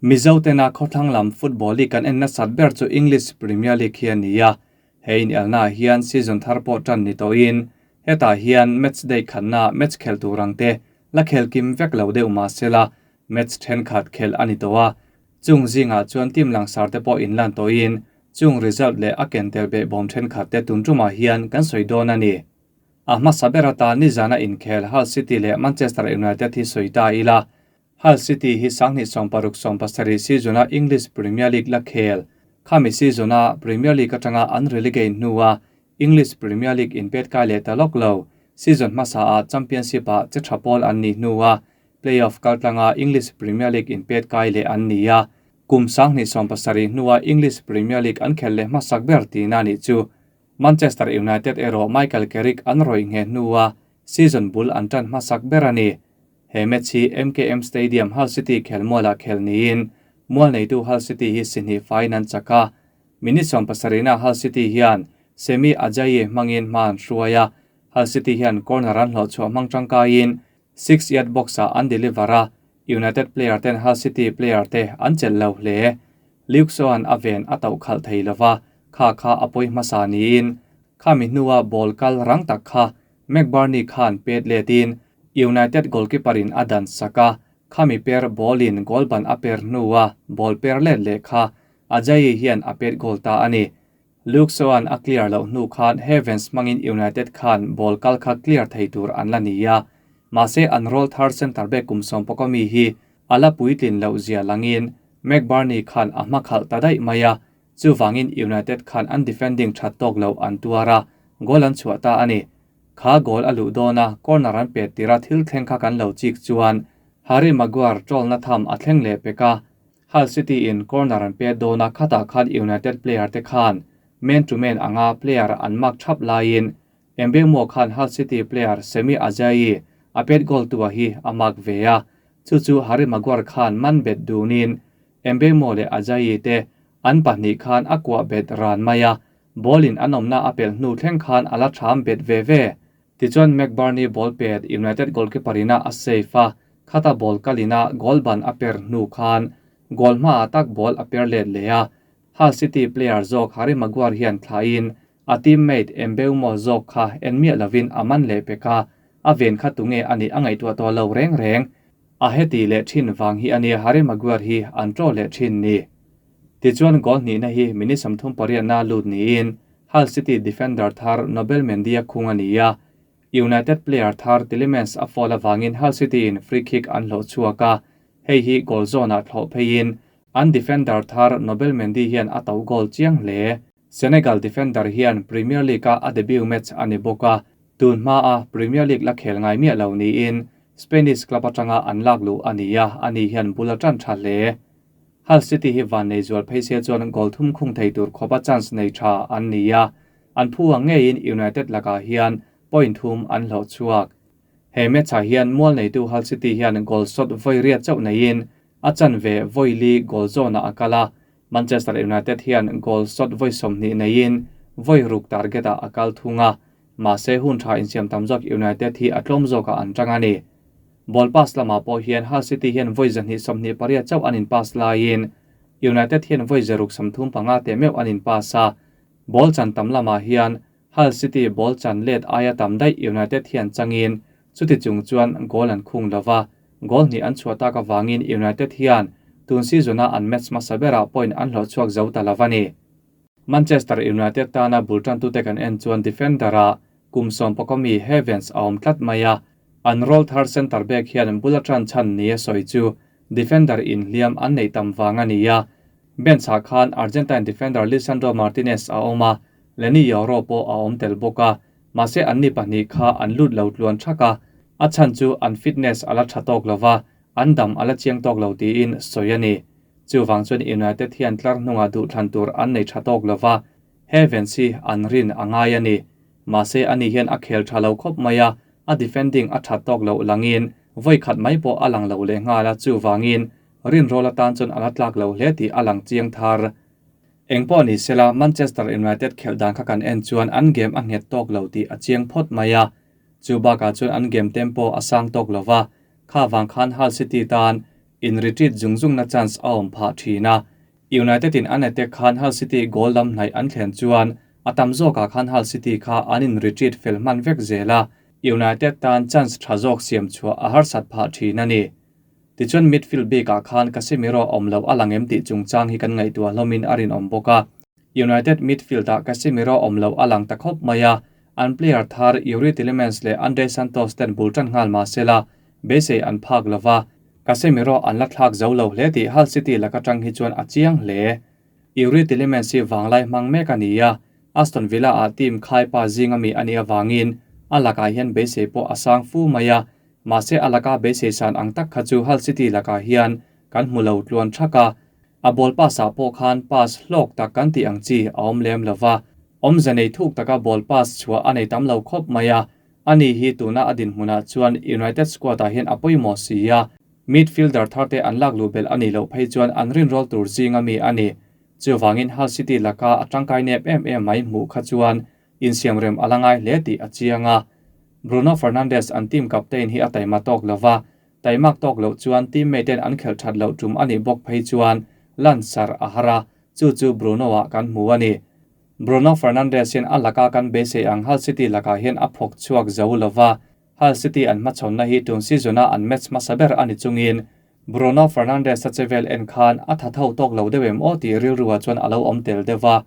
Mizo tena khawthlang lam football league kan en nasat ber chu English Premier League hi a ni a, he inelnaah hian season thar pawh tan ni tawhin hetah hian match day khatna match khel tur ang te la khel kim vek lo deuh mah sela match thenkhat khelh a ni tawh a, chung zingah chuan team langsar te pawh inlan tawhin chung result leh a ken tel behbawm thenkhat te tun tumah hian kan sawi dawn a ni. A hmasa ber atan nizana inkhel Hull City leh Manchester United hi sawi ta ila, Hull City hi 2016-17 season-a English Premier League la khel. Khami season-a Premier League atanga an relegate hnua English Premier League inpet kai leh ta lawk lo. Season hmasaah Championship-ah che tha pawl an nih hnua play-off kaltlanga English Premier League inpet kai leh an ni a. Kum 2017 hnua English Premier League an khel leh hmasak ber tihna nih chu. Manchester United erawh Michael Carrick an rawih nghe hnua season bul an tan hmasak ber a ni. He match hi MKM Stadium Hull City khelmualah khel niin mual neitu Hull City hi si hnih faiin an chak a. Minute 70na Hull City hian Semi Ajayi hmangin hma an hruai a, Hull City hian corner an hlawh chhuah hmang tangkaiin 6-yard box-ah an deliver a, United player ten Hull City player te an chelh lo hle. Luke Shaw-a'n a ven a tauh khalh thei lova, kha kha a pawi hmasa niin khami hnua ball kal rang tak kha McBurnie khan pet letin United goalkeeper in a dan sak a, khami per ball in goal ban a per hnua ball per let leh kha Ajayi hian a pet goal ta a ni. Luke Shaw-a'n a clear loh hnu khan Heavens hmangin United khan ball kal kha clear thei tur an la ni a, mahse an roll thar centre back kum sawm pawka mi hi a la puitlin loh zia langin McBurnie khan a hma khalh ta daih mai a, chuvangin United khan an defending that tawk lo an tuar a, goal an chhuah ta a ni. Kha goal a luh dawn a, corner an pet tira thil thleng kha kan lo chik chuan Harry Maguire troll na tham a thleng leh pek a, Hull City in corner an pet dawn a, khatah khan United player te khan man to man anga player an mark thap laiin Mbeumo khan Hull City player Semi Ajayi a pet goal tua hi a mark ve a, chu chu Harry Maguire khan man bet dunin Mbeumo leh Ajayi te an pahnih khan a kuah bet ran mai a, ball in an awmna a pel hnu thleng khan a la tham bet ve ve. Tichuan McBurnie ball pet United goalkeeper ina a save a, khata ball kalina goal ban a per hnu khan goal hma tak ball a per let le a, Hull City player zawk Harry Maguire hian thlain a teammate Mbeumo zawk kha en miah lovin a man leh pek a, a ven kha tunge ani a ngaihtuah tawh lo reng reng. A heti leh thin wang hi ani Harry Maguire hi an tro leh thin ni. Tichuan goal hnihna hi minute 38 na lut niin Hull City defender thar Nobel Mendy a khung ani a, United player thar Tielemans a foul awangin Hull City in free kick an hlo chhuak a, hei hi goal zone ah thlo pheiin an defender thar Nobel Mendy hian a to goal chiang hle. Senegal defender hian Premier League a a debut match ani bawk a, tun hma a Premier League la khel ngai miah lo niin Spanish club atanga an lak lu ani a, ani hian bul a tan tha hle. Hull City hi van nei zual phei se chuan goal thum khung thei tur khopa chance nei tha an ni a, an phu ang ngeiin United lakah hian point thum an hlo chhuak. He match ah hian mual neitu Hull City hian goal shot voi riat chauh neiin a chan ve voi li goal zone ah a kal a, Manchester United hian goal shot voi 20 neiin voi ruk target ah a kal thung a, mahse hun tha insiam tam zawk United hi a tlawm zawk ah an tang a ni. Ball pass lama pawh hian Hull City hian voi 228 chauh an in pass laiin United hian voi 635 te meuh an in pass a, ball chan tam lamah hian Hull City ball chan let aia tam daih United hian changin chuti chung chuan goal an khung lova, goal hnih an chhuah tak awangin United hian tun season a an match hmasa berah point an hlo chhuak zo ta lova ni. Manchester United tana bul tan tute kan en chuan defender a kum sawm pawkawmi Heavens a awm tlat mai a, an roll thar center back hian bul a tan chan ni a sawi chu defender in hliam an nei tam wang ani a, bench ah khan Argentine defender Lisandro Martinez a awm a, Leny Yoro pawh a awm tel bawk a, mahse an ni pahnih kha an lut lo tluan thak a, a chan chu an fitness ala tha tawk lova, an dam ala chiang tawk lo tiin sawi ani. Chuwang chuan United hian tlar hnungah duh thlan tur an nei tha tawk lova, Heavens hi an rin a ngai ani. Mahse ani hian a khel tha lo khawp mai a, a defending a that tawk lo langin voi khat mai pawh a lang lo leh nghal a, chuwangin rin roll atan chuan ala tlak lo hle tih a lang chiang thar. Engpawh ni sela Manchester United khel dan kha kan en chuan an game a nghet tawk lo tih a chiang phawt mai a, chu bakah chuan an game tempo a sang tawk lova, kha wang khan Hull City tan in retreat zung zung na chance a awm phah thin a. United in an attack khan Hull City goal lam hnaih an thlen chuan a tam zawkah khan Hull City kha an in retreat fel hman vek zel a, United tan chance tha zawk siam chhuah a harsat phah thin a ni. Tichuan midfield bikah khan Casemiro awm loh a lang em tih chungchang hi kan ngaihtuah hlawmin a rinawm bawk a. United midfield-ah Casemiro awm loh a lang ta khawp mai a, an player thar Youri Tielemans leh Andre Santos ten bul tan nghal mah sela, beisei an phak lo va, Casemiro an la thlak zo lo hle tih Hull City laka tang hi chuan a chiang hle. Youri Tielemans hi vanglai hmang mek a ni a, Aston Villa-ah team khaipa zinga mi a nih avangin a lakah hian beisei pawh a sang fu mai a, mahse a laka beisei san ang tak kha chu Hull City lakah hian kan hmu lo tluan thak a, a ball pass ah pawh khan pass hlawk tak kan tih ang chi a awm lem lo va, awmze nei thuk taka ball pass chhuah a nei tam lo khawp mai a, ani hi tuna a dinhmunah chuan United squad ah hian a pawimawh si a, midfielder thar te an lak luh belh a nih loh phei chuan an rinrawl tur zinga mi a ni. Chuvangin Hull City laka a tangkai nep em em mai hmuh kha chuan insiamrem a la ngai hle tih a chiang a. Bruno Fernandes an team captain hi a taima tawk lo va, taimak tawk loh chuan teammate ten an khelh that loh tum a nih bawk phei chuan lan sar a har a, chu chu Bruno-ah kan hmu a ni. Bruno Fernandes hian a laka kan beisei ang Hull City lakah hian a phawk chhuak zo lo va, Hull City an hmachhawnna hi tun season-a an match hmasa ber a ni chungin Bruno Fernandes-a che vel en khan a tha tho tawk lo deuh em aw tih rilruah chuan a lo awm tel deuh va.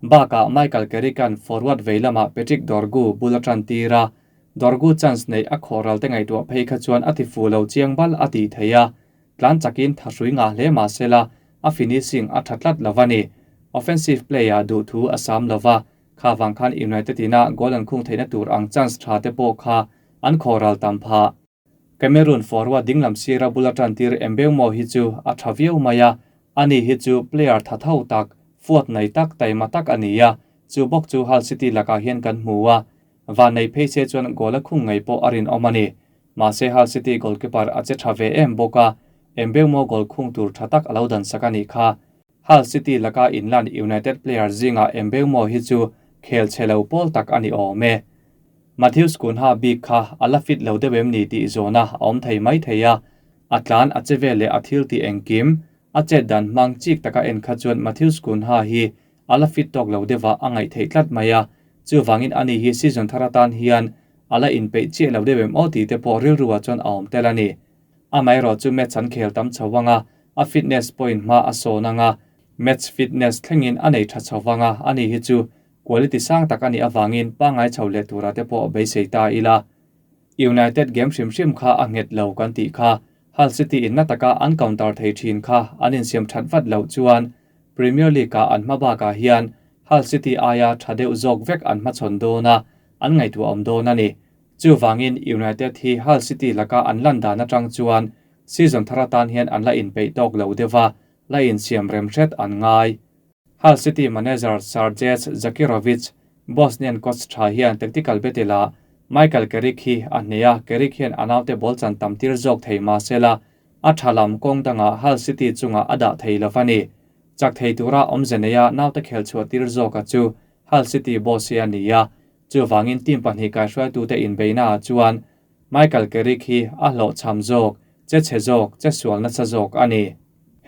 Bakah Michael Carrick-a'n forward vei lamah Patrick Dorgu bul a tan tir a, Dorgu chance neih a khawh ral te ngaihtuah phei kha chuan a ti fuh lo chiang bal a tih theih a, tlan chakin tha hrui ngah hle mah se la, a finishing a tha tlat lo a ni. Offensive play-ah duhthu a sam lo va, kha vang khan United ina goal an khung theihna tur ang chance tha te pawh kha an khawh ral tam phah. Cameroon forward dinglam sira bula tantir Mbeumo hi chu a tha viau mai a, ani hi chu player tha tho tak, fuat nei tak, taima tak a ni a, chu bawk chu Hull City lakah hian kan hmu a, van nei phei se chuan goal a khung ngei pawh a rinawm a ni. Mahse Hull City goalkeeper a che tha ve em bawk a, Mbeumo goal khung tur tha tak a lo dan sak a nih kha. Hull City laka inlan United player zingah Mbeumo hi chu khel chhe lo pawl tak a ni awm e. Mathews Cunha bik kha a la fit lo deuh em ni tih zawhna a awm thei mai thei a, a tlan a che vel leh a thil tih engkim, a chet dan hmang chik taka en kha chuan Mathews Cunha hi a la fit tawk lo deuhah a ngaih theih tlat mai a, chuvangin ani hi season thar atan hian a la inpeih chiah lo deuh em aw tih te pawh rilruah chuan a awm tel a ni. Amaherawh chu match an khel tam chho ang a, a fitness point hma a sawn ang a, match fitness thlengin a nei tha chho vang a, ani hi chu Quality sang tak a nih avangin pangngai chho leh tura te pawh beisei ta ila. United game hrim hrim kha a nghet lo kan tih kha Hull City in na taka an counter thei thin kha an insiam that vat loh chuan Premier League ah an hma bakah hian Hull City aia tha deuh zawk vek an hmachhawn dawn a, an ngaihtuah awm dawn a ni. Chuvangin United hi Hull City laka an lan dan atang chuan season thar atan hian an la inpeih tawk lo deuh a, la insiam rem hret an ngai. Hull City manager Sergej Jakirovic, Bosnian coach tha hian tactical battle-ah Michael Carrick hi a hneh a, Carrick hian a naute ball chan tam tir zawk thei mah sela, a tha lam kawng dangah Hull City chungah a dah thei lo a ni. Chak thei tura awmze neia naute khel chhuah tir zawka chu Hull City boss hi a ni a, chuvangin team pahnih kaihruaitute inbeihnaah chuan Michael Carrick hi a hlawhchham zawk, che chhe zawk, che sual nasa zawk a ni.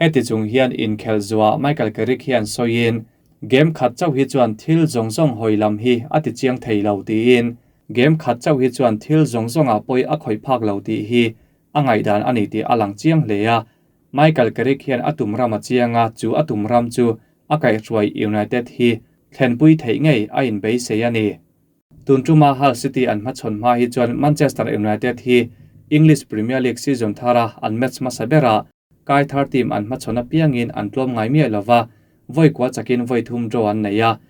Heti chung hian inkhelh zuah Michael Carrick hian sawiin, Game khat chauh hi chuan thil zawng zawng hawi lam hi a ti chiang thei lo tiin, game khat chauh hi chuan thil zawng zawngah pawi a khawih phak lo tih hi a ngaihdan a ni tih a lang chiang hle a. Michael Carrick hian a tum ram a chiang a, chu a tum ram chu a kaihhruai United hi thlenpui theih ngei a inbeisei a ni. Tun tuma Hull City an hmachhawn hma hi chuan Manchester United hi English Premier League season thara an match hmasa berah Kai thar team an hmachhawn apiangin an tlawm ngai miah lova, vawi kua chakin vawi thum draw an nei a.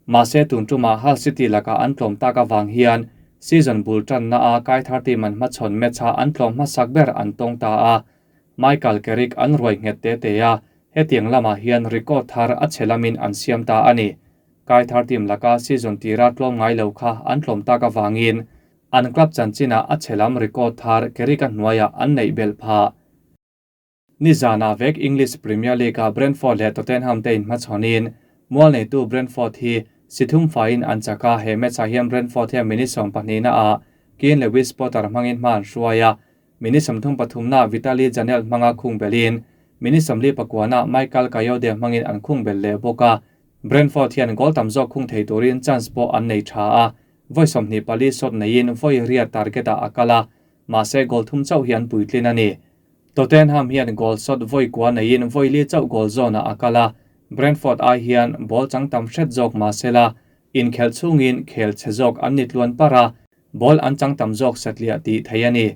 Mahse tun tuma Hull City lakah an tlawm tak avang hian season bul tanna a Kai thar team an hmachhawn match a an tlawm hmasak ber an tawng ta a. Michael Carrick an ruai nghet te te a, hetiang lamah hian record thar a chhe lamin an siam ta a ni. Kai thar team laka season tira tlawm ngai lo kha an tlawm tak avangin an club chanchinah a chhe lam record thar Carrick-a hnuaiah an neih belh phah. Nizanah vek English Premier League-ah Brentford leh Tottenham te inhmachhawnin mual neitu Brentford hi si thum faiin an chak a, he match-ah hian Brentford hian minute 12 naah Keane Lewis Potter hmangin hma an hruai a. Minute 33 na Vitaly Janelt hmanga khung belin minute 49 na Michael Kayode hmangin an khung bel leh bawk a. Brentford hian goal tam zawk khung thei turin chance pawh an nei tha a. Vawi 24 shot neiin vawi riat target ah a kal a, mahse goal thum chauh hi an puitlin a ni. Tottenham hian goal shot vawi kua neiin vawi li chauh goal zawn ah a kal a. Brentford ai hian ball chang tam hret zawk mahsela inkhelh chhungin khel chhe zawk an ni tluan par a, ball an chang tam zawk satliah tih theih a ni.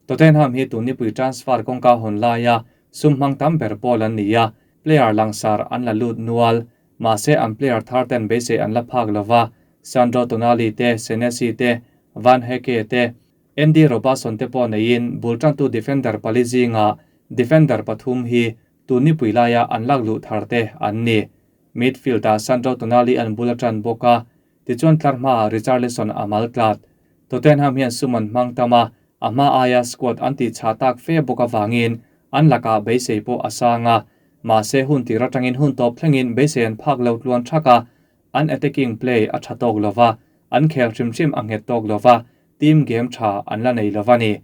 Tottenham hi tun nipui transfer kawngka hawn laia sum hmang tam ber pawl an ni a, player langsar an la lut nual. Mahse an player thar ten beisei an la phak lova, Sandro Tonali te, Senesi te, Van Hecke te, Andy Robertson te pawh neiin bul tantu defender pali zinga defender pathum hi tun nipui laia an lak luh thar te an ni. Midfield ah Sandro Tonali an bul a tan bawk a, tichuan tlar hmaah Richarlison a mal tlat. Tottenham hian sum an hmang tam a, a hma aia squad an tih chhah tak fe bawk avangin an lakah beisei pawh a sang a. Mahse hun tir atangin hun tawp thlengin beisei an phak lo tluan thak a, an attacking play a tha tawk lova, an khel hrim hrim a nghet tawk lova, team game tha an la nei lova ni.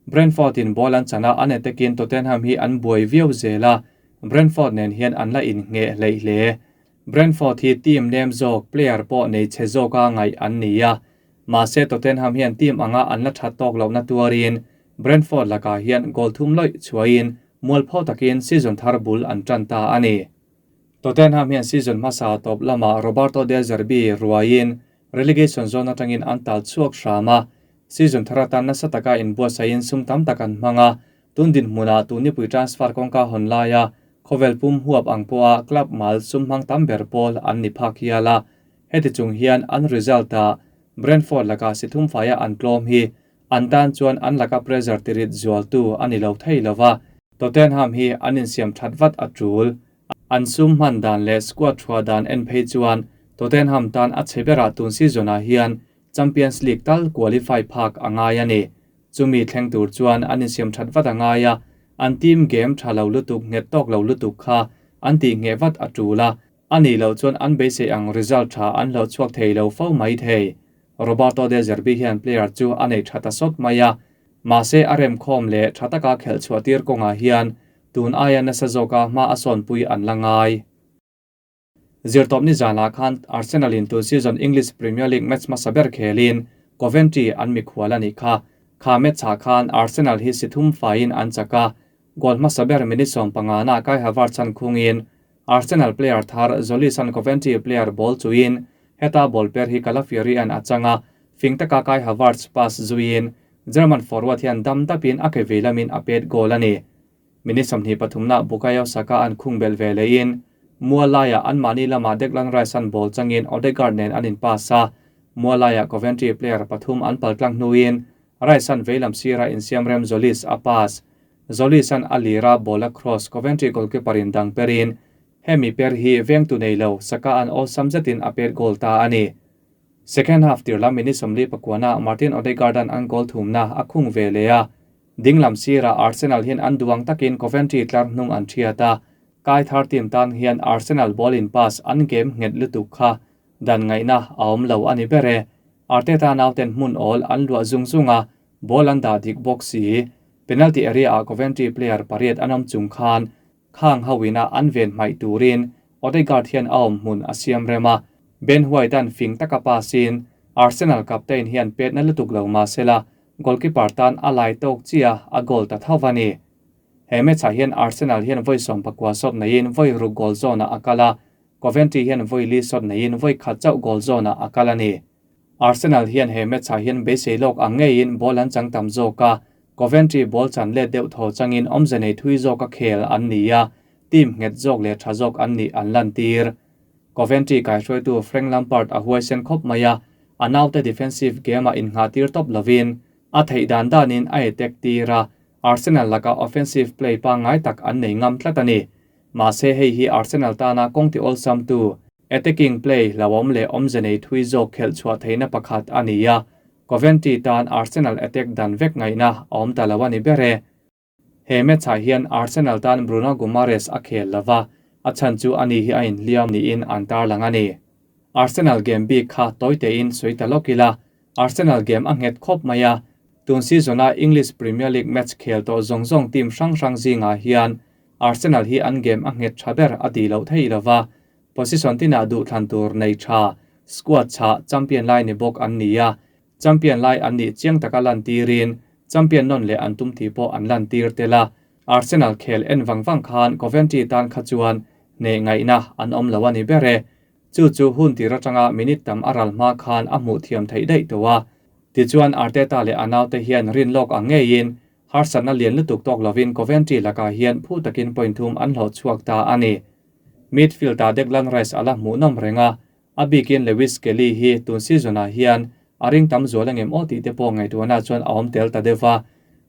Brentford in ball an chan a, an attacking Tottenham hi an buai viau zel a, Brentford nen hian an la inngheh hleih hle. Brentford hi team nem zawk, player pawh nei chhe zawka ngaih an ni a. Mahse Tottenham hian team anga an la that tawk lohna tuarin Brentford lakah hian goal thum lawih chhuahin mualpho takin season thar bul an tan ta a ni. Tottenham hian season hmasa tawp lamah Roberto De Zerbi ruaiin relegation zone atangin an tal chhuak hram a. Season thar atan nasa taka inbuatsaihin sum tam tak an hmang a. Tun dinhmunah tun nipui transfer kawngka hawn laia khawvel pum huap ang pawha club mal sum hmang tam ber pawl an ni phak hial a. Heti chung hian an result ah Brentford lakah si thum faia an tlawm hi an tan chuan an laka pressure tirit zualtu a ni lo thei lova. Tottenham hi an insiam that vat a tul. An sum hman dan leh squad thua dan en phei chuan Tottenham tan a chhe berah tun season ah hian Champions League tal qualify phak a ngai a ni. Chumi thleng tur chuan an insiam that vat a ngai a, an team game tha lo lutuk nghet tawk lo lutuk kha an tih ngheh vat a tul a, a nih loh chuan an beisei ang result tha an hlauh chhuak thei lo fo mai thei. Roberto De Zerbi hian player chu a nei tha ta sawt mai a, mahse a remkhawm leh tha taka khelh chhuah tir kawngah hian tun aia nasa zawka hma a sawnpui an la ngai. Zirtawpni zanah khan Arsenal in tun season English Premier League match hmasa ber khelin Coventry an mikhual a nih kha. Kha match ah khan Arsenal hi si thum faiin an chak a, goal hmasa ber minute 15 na Kai Havertz an khungin Arsenal player thar Tzolis an Coventry player ball chuin heta ball per hi Calafiori an a chang a, fing taka Kai Havertz pass zuiin German forward hian dam dapin a ke vei lamin a pet goal a ni. Minute 23 na Bukayo Saka an khung bel ve lehin Mualaya an mahni lamah Declan Rice an ball changin Odegaard nen an in pass a, Mualaya Coventry player pathum an paltlang hnuin Rice an veilam sira insiam rem Tzolis a pass. Tzolis an a lira ball a cross Coventry goalkeeper in dang perin hemi per hi vengtu nei lo Saka an awlsam zetin a pet goal ta a ni. Second half tir lam minute 49 na Martin Odegaard an an goal thumna a khung ve leh a. Dinglam sira Arsenal hian an duang takin Coventry tlar hnung an thiat a, kai thar team tan hian Arsenal ball in pass an game nghet lutuk kha dan ngaihna a awm lo a ni ber e. Arteta nauten hmun awl an luah zung zung a, ball an dah dik bawk si. Penalty area ah Coventry player pariat an awm chung khan khang hawina an ven hmaih turin Odegaard hian a awm hmun a siam rem a. Ben White an fing taka passin Arsenal captain hian pet na lutuk lo mahsela goalkeeper tan a lai tawk chia a goal ta tho a ni. He match ah hian Arsenal hian vawi 19 shot neiin vawi ruk goal zone ah a kal a, Coventry hian vawi li shot neiin vawi khat chauh goal zone ah a kal a ni. Arsenal hian he match ah hian beisei lawk ang ngeiin ball an chang tam zawk a, Coventry ball chan let deuh tho changin awmze nei thui zawk a khel an ni a, team nghet zawk leh tha zawk an nih an lan tir. Coventry kaihruaitu Frank Lampard a huaisen khawp mai a, a naute defensive game ah innghah tir tawp lovin a theih dan danin a attack tir a, Arsenal laka offensive play pangngai tak an nei ngam tlat a ni. Mahse hei hi Arsenal tana kawng ti awlsam tu attacking play hlauhawm leh awmze nei thui zawk khelh chhuah theihna pakhat a ni a, Coventry tan Arsenal attack dan vek ngaihna a awm ta lo a ni ber e. He match ah hian Arsenal tan Bruno Guimaraes a khel lova, a chhan chu ani hi a inhliam niin an tarlang a ni. Arsenal game bik kha tawite in sawi ta lawk ila, Arsenal game a nghet khawp mai a. Tun season-a English Premier League match khel tawh zawng zawng team hrang hrang zingah hian Arsenal hi an game a nghet tha ber a tih loh theih lova, position tinah duhthlan tur nei tha, squad chhah, champion lai ni bawk an ni a, champion lai an nih chiang taka lantirin champion nawn leh an tum tih pawh an lantir tel a, Arsenal khel en vang vang khan Coventry tan kha chuan hneh ngaihna an awm lo a ni ber e. Chu chu hun tir atanga minute tam a ral hma khan a hmuh thiam theih daih tawh a. Tichuan Arteta leh a naute hian rin lawk ang ngeiin harsatna lian lutuk tawk lovin Coventry lakah hian phu takin point thum an hlawh chhuak ta a ni. Midfield-ah Declan Rice a la hmuhnawm reng a, a bikin Lewis Kelly hi tun season-ah hian a ring tam zual angem aw tih te pawh ngaihtuahna chuan a awm tel ta deuh va.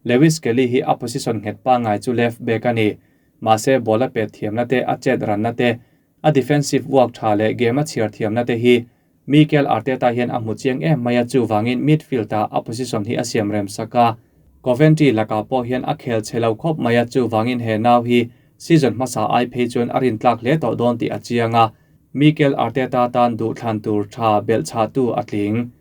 Lewis Kelly hi a position nghet pangngai chu left back a ni. Mahse ball a pet thiamna te, a chet ranna te, A defensive work tha leh game a chhiar thiamna te hi Mikel Arteta hian a hmu chiang em mai a, chuvangin midfield-ah a position hi a siam rem sak a. Coventry lakah pawh hian a khel chhe lo khawp mai a, chuvangin he nau hi season hmasa ai phei chuan a rintlak hle tawh dawn tih a chiang a, Mikel Arteta tan duhthlan tur tha belhchhahtu a tling.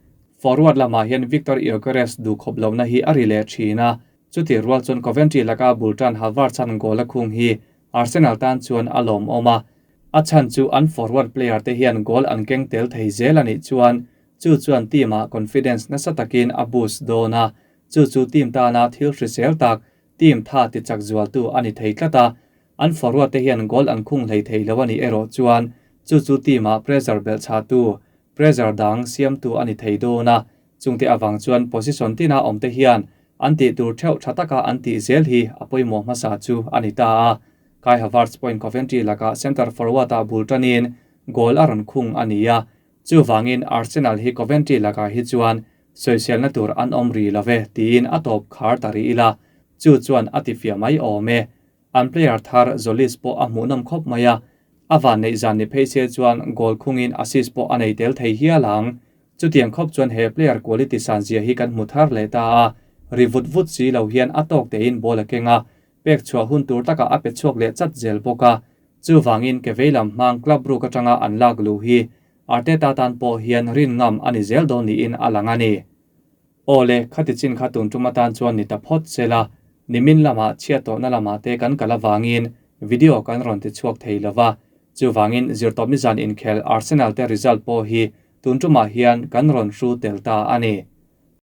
Forward lamah hian Viktor Gyokeres duhkhawp lohna hi a ri leh thin a, chutih rual chuan Coventry laka bul tan Havertz an goal a khung hi Arsenal tan chuan a lawmawm a, a chhan chu an forward player te hian goal an keng tel thei zel a nih chuan chu chuan team ah confidence nasa takin a boost dawn a, chu chu team tana thil hrisel tak, team tha ti chak zualtu a ni thei tlat a, an forward te hian goal an khung hlei thei lo a nih erawh chuan chu chu team ah pressure belh chhahtu, pressure dang siamtu a ni thei dawn a, chungte avang chuan position tina awm te hian An tih tur theuh tha taka an tih zel hi a pawimawh hmasa chu a ni ta a. Kai Havertz pawhin Coventry lakah centre forward-ah bul tanin goal a rawn khung a ni a. Chuvangin Arsenal hi Coventry lakah hi chuan sawiselna tur an awm rih lo ve tiin a tawp khar ta rih ila, chu chuan a tifiah mai awm e. An player thar Tzolis pawh a hmuhnawm khawp mai a, a van neih zan ni phei se chuan goal khungin assist pawh a nei tel thei hial ang. Chutiang khawp chuan he player quality san zia hi kan hmu thar leh ta a, ri vut vut si lo hian a tawk tein ball a keng a, pek chhuah hun tur takah a pe chhuak leh chat zel bawk a. Chuvangin ke veilam hmang club ruk atanga an lak luh hi Arteta tan pawh hian rin ngam a ni zel dawn niin a lang a ni. Aw le, khati chin kha tun tum atan chuan ni ta phawt sela, nimin lamah chhiat tawhna lamah te kan kal avangin video kan rawn ti chhuak thei lova, chuvangin zirtawpni zan inkhel Arsenal te result pawh hi tun tumah hian kan rawn hru tel ta a ni.